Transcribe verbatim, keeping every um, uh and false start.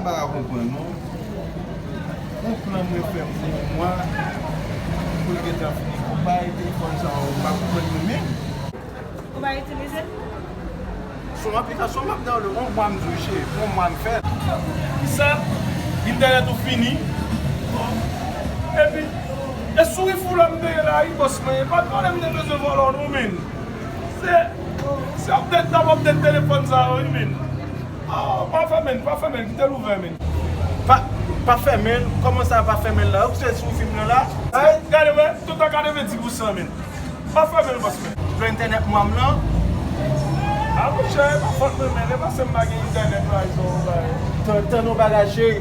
Pa ka konprann non. Yon plan mwen fè pou yon mwa, pou l gentan fini. Konpayi telefòn sa yo, m pa konprann yo menm. Ou pa itilize? Se yon aplikasyon m ap download, yon mwa m di w cheri, yon mwa m fè. Sa, entènèt ou fini. Epi, e souri fou la m te ye la, wi, bòs mwen. E pa t konnen m te bezwen vòlò non, men. Se, se update n ap update telefòn sa yo, wi, men. Oh, pa fèmen, pa fèmen, kite l ouvè, men. Pa, pa fèmen l, kòman sa pa fèmen l la? Ou se sou fim nan la? Gade, gade, wè, tout an katrevenndis pousan, men. Pa fèmen l, bòs mwen. Jwenn entènèt mwa m lan. A monchè, e pa fòt mwen, men. E paske m pa gen entènèt la, izo, bay. Tan, tan nou bagay, cheri.